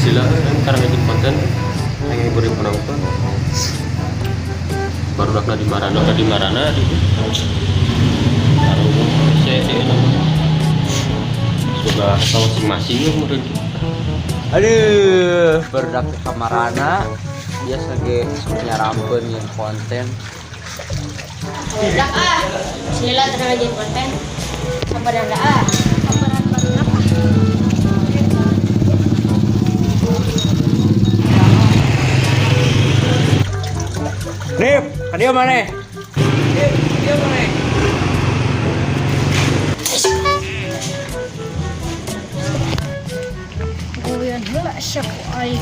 Sila kan karena ngajin konten yang hibur penonton. Baru di marana di marana di taruh saya di nama sudah sama masing-masing ya meureun. Aduh, barudak ke kamarana biasa ge sok nyarampeun nyeun konten. Udah ah, sila terang aja konten. Sabar anda ah. Sabaran baru apa? Nip, ka dieu maneh? Nip, ka dieu maneh? Goyan heula sia ku aing.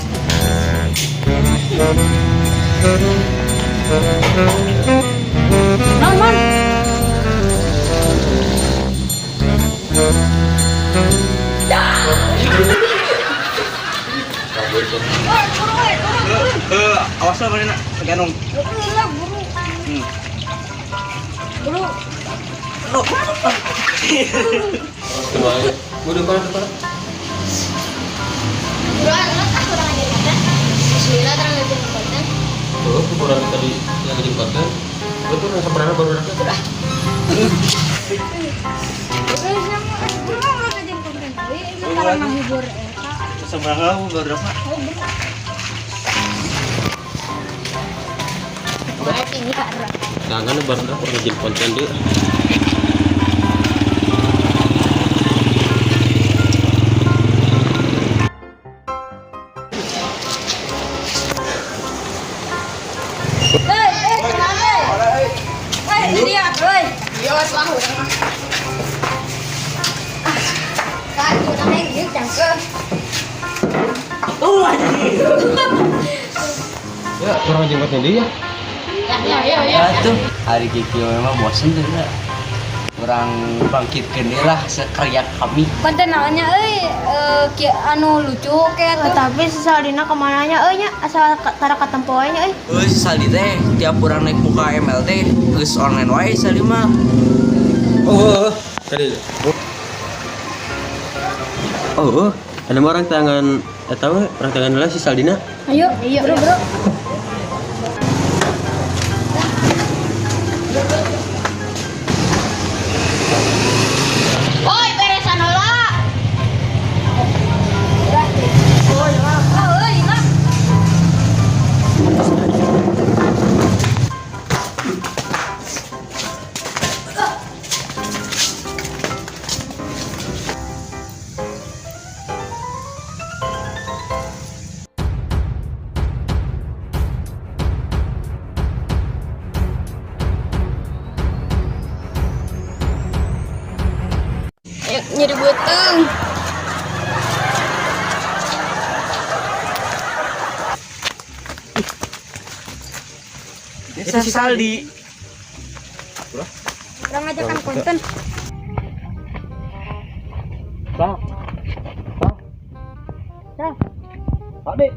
Naon, Man? Woi, buru, woi, turun, turun. Eh, awas lah maneh ganong. Heula, buru. Buru. Semuanya udah parah parah. Buru, ah, ah, kurang aja konten. Bismillah terang aja konten. Tuh, kurang tadi yang ngajin konten. Betul yang sebenarnya baru Buru ah. Eh, sama buru urang ngajain konten deui, ini karena ngahibur eta. Sabaraha barudak mah? Oh, buru. Mati nyara. Jangan baru kurang ngajin konten deh. Hei, eh, tenang, hei. Hei, ini ya, hei. Iya, lah urang mah. Ah, kan urang yang ieu cangkeun. Ya, kurang ngajin konten deh ya. Ya, ya, ya, ya. Ya tuh, hari kieu memang bosen tuh ya. Urang bangkitkeun deui lah sekarya kami. Konten naonnya euy, eh, anu lucu kayak tuh. Tapi si Saldina kemananya euy nya asal tara katempo we nya euy. Euy, si Saldi teh tiap urang naik muka ML teh geus online wae Saldi mah. Oh, tadi. Oh, ada orang tangan eta we, orang tangan lah si Saldina. Ayo, ayo, bro, bro. Woi, beresan heula. Oh, euy, lah. Ayo, nyeri beuteung. Desa Saldi. Urang ngajakan konten. Bang. Bang. Dah. Pak Dek.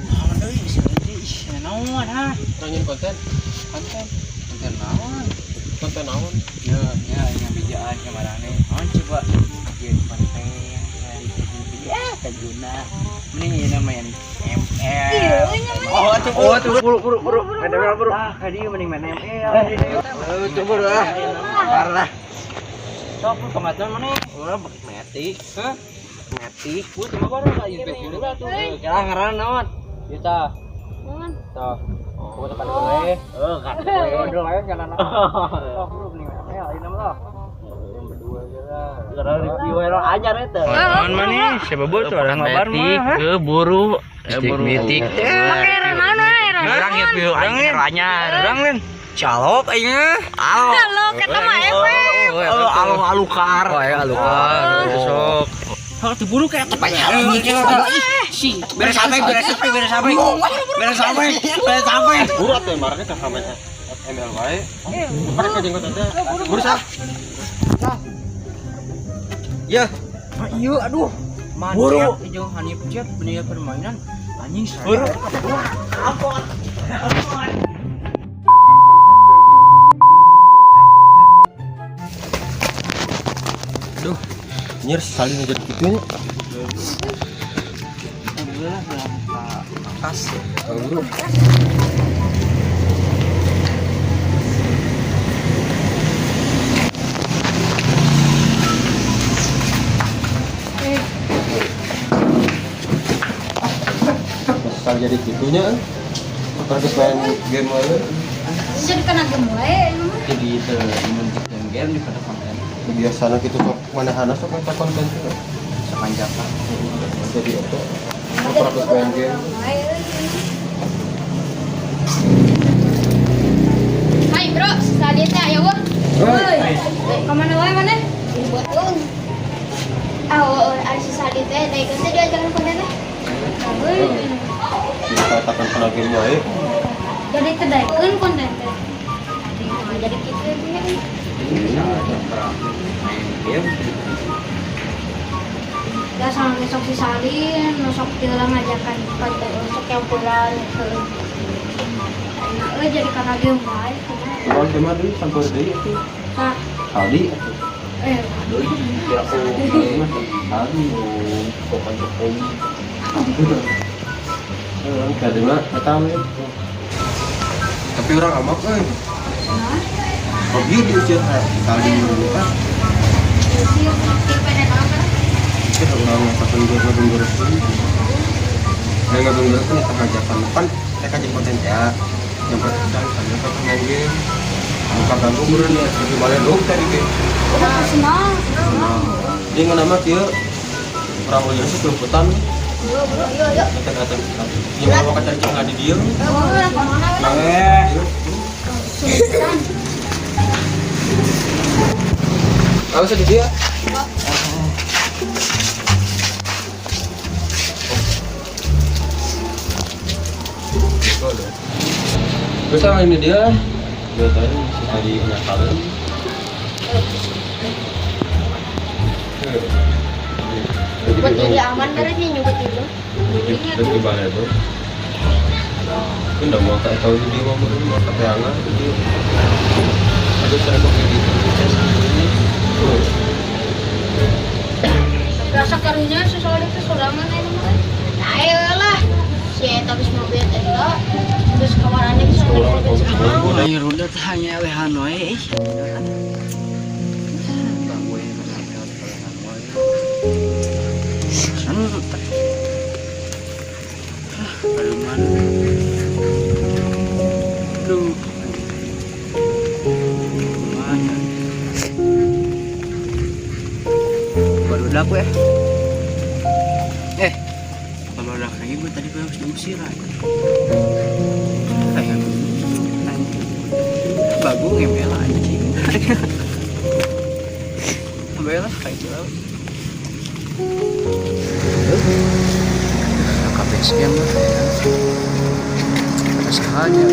Naon euy, si ih, naon ha? Orang nyeun konten. Konten. Konten naon? Konten naon? Ya, ya, yang bejaan kamarane. Naon coba bikin konten ya, kaguna. Mending ieu main ML. Iya, nya mah. Oh, atuh, oh, atuh, buru, buru, buru. Main ML, buru. Ah, ka dieu mending main ML. Eh, tuh buru ah. Parah. Sok lu kematian mana? Urang pakai metik. Hah? Metik. Bu, cuma baru ka ieu dulu lah tuh. Kira ngaran naon? Ieu tah. Naon? Tah. Oh, tekan we. Heeh, kan. Dulu aja jalan. Sok lu mending main ML ieu mah. Berdua aja lah. Karena review we ajar eta. Naon maneh? Siapa buat tuh orang ngabar mah? Ke buru, buru mitik. Pakai era naon we, era Urang ya pieu aing anyar. Urang lin. Calok aing. Alo. Halo, kata mah efek. Oh, alo alukar. Oh, ya alukar. Sok. Hal diburu kayak tepannya. Si, beres sampai, beres sampai, beres sampai. Beres sampai, beres sampai. Buru atuh marahnya ka main ML wae. Mereka ngajin konten teh. Buru sah. Ya. Iya, aduh. Buru. Jeung Hanif chat bener permainan. Anjing saya. Buru. Ampun. Ampun. Aduh. Anjir saling ngejar kitu nya. Alhamdulillah bilang ka atas. Oh, bro. Sekali jadi gitunya terus main game aja. Jadi kena game wae ini mah. Jadi itu menunjukkan game di pada konten. Biasanya gitu sok mana-mana sok eta konten tuh. Sepanjang kan. Jadi itu terus main game. Hai bro, tadi teh aya wah. Hei. Kemana wae maneh? Ah, oh, ada si Sadi teh, naik teh diajakan konten teh. Kita katakan kena game wae. Jadi teu daekeun konten teh. Jadi kitu nya. Main game. Ya sama besok si Salin, besok tiga ngajakan konten besok campuran ke. Nah, jadi karena game wae kumaha. Kalau game deui sampur deui atuh. Tah, Kali atuh. eh Doi, kira aku Aduh, kok Jokowi. Heeh, kadema eta we. Tapi orang amak euy. Kok bieu diusir kali dulu kan. Kita urang ngasakeun geur ngabenggeurkeun. Aya ngabenggeurkeun eta ngajakan pan teh ka jeung konten teh. Yang pertama sambil ka main game. Muka ganggu meureun ya, jadi baledog tadi ge. Senang. Dia nggak nama kieu urang ulin sih kelumputan. Kita datang kita. Yang mau ka cari di dieu. Kemana Eh. Apa sih dia? Terus sama ini dia, dia tadi si tadi ngakalin. Buat jadi aman berarti nyugut itu. Jadi gimana itu? Udah mau tak tahu dia mau mau keterangan dia. Ada cara kok kayak gitu. Rasa karunya sesuatu itu sorangan ini mah. Ayo lah. Si eta geus mobil teh lah. Geus kamarane geus mobil. Ayo runda teh hanya lehan wae. Aduh. Baru udah aku ya. Kalau udah kayak gue tadi gue harus diusir aja. Kayak bagus ngemel anjing. Ngemel lah kayak gitu. Kabeh scam lah ya. Terus aja.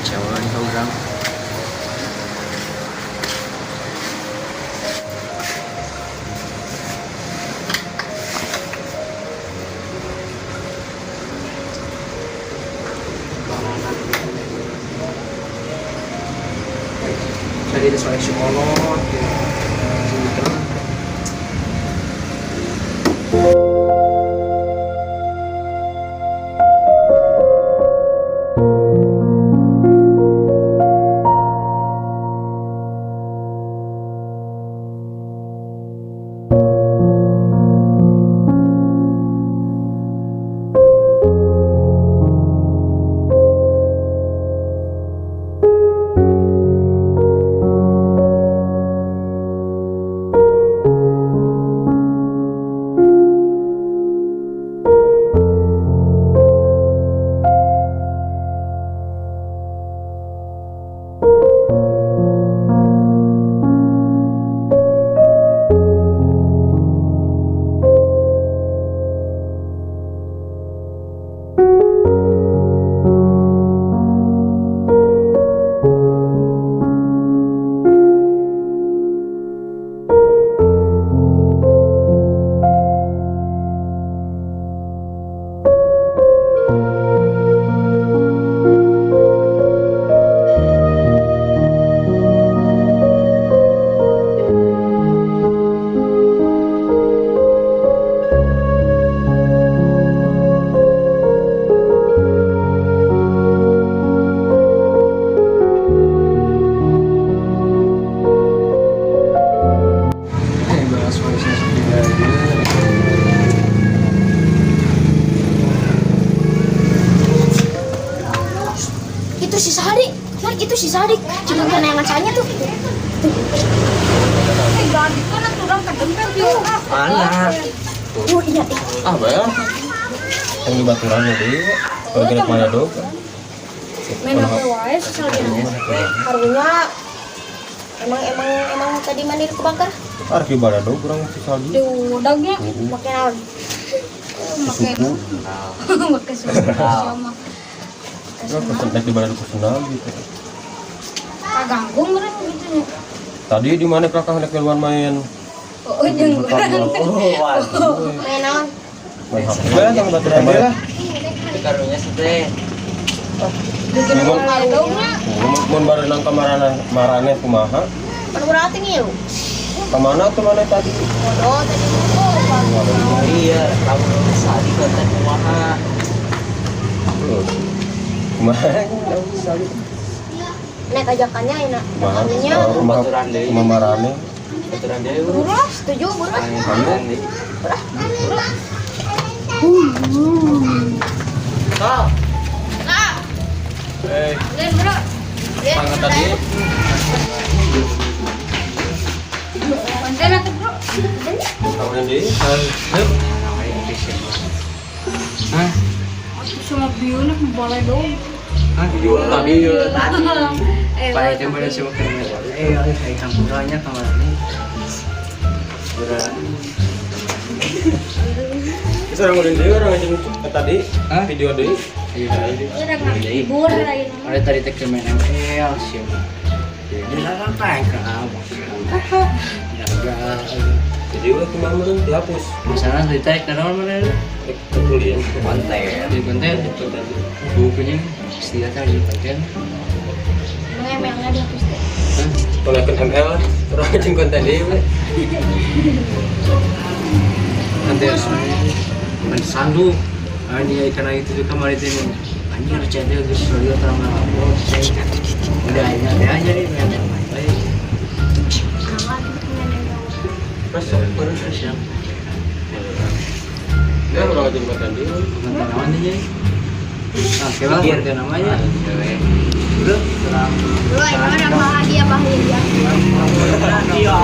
Kecewa nih orang. Tadi ada soal psikolog, gitu. Itu si Sadik. Nah, itu si Sadik. Cuma kena yang ngacanya tuh. Eh, ganti kan atuh urang kadempel tuh. Mana? Oh iya, eh. Ah, bae. Yang di baturan deui. Kalau kena mana dog. Main HP wae si Saldi. Karunya emang emang emang tadi mandi kebakar. Arek di baladog urang si Saldi. Di udagnya Make naon? make Suku. make susu sia mah. Urang pesen rek di baladog personal gitu. Kaganggu meureun gitu nya. Tadi di mana kakak rek keluar main? Oh, jeung urang. Oh, waduh. Main naon? Main HP. Bae tong baturan bae lah. Karunya sih teh. Bikin Mun baladognya. mun barenang ka marana marane kumaha? Pan urang teh ngilu. Kemana tuh mana tadi? Bodoh tadi. Oh, Iya, lamun Sadi konten kumaha. Kumaha? Saldi. Naik ajakannya enak. Kumaha? Ajakannya Kumaha? Baturan deui. Kumaha marane? Baturan deui, bro. buru, setuju buru. Baturan deui. Kal. Eh, Lain bro. pangkat tadi. Konten atuh bro. Kawan deui. Hah? Sama bieu boleh dong. Hah? Tadi tadi. Eh, Pak itu boleh coba ke eh, kayak campurannya kemarin. Berat. Terus orang udah deui orang ngajeng tadi Hah? video deui. Iya, tadi. Urang ngahibur lain. Ada tadi teh main ML sih. Jadi larang kan ke abang. Jaga. Jadi ulah kumaha meureun dihapus. Misalnya tadi teh kenal mana? Rek kuliah. Konten. Di konten, bukunya setia di konten. Emang ML-nya dihapus deh. Hah? Gunakan ML orang ngajeng konten deui we. Nanti harus main sandu. Ah, ini ikan itu juga kemarin ini. Anjir, cadel geus lihat sama lapor. Udah ini ada aja nih main main. Masuk. Baru siap. Ya orang ngajeng konten deui. Konten naon nih? Nah, kira konten namanya. Udah, terang. Bro, emang orang bahagia bahagia. Iya.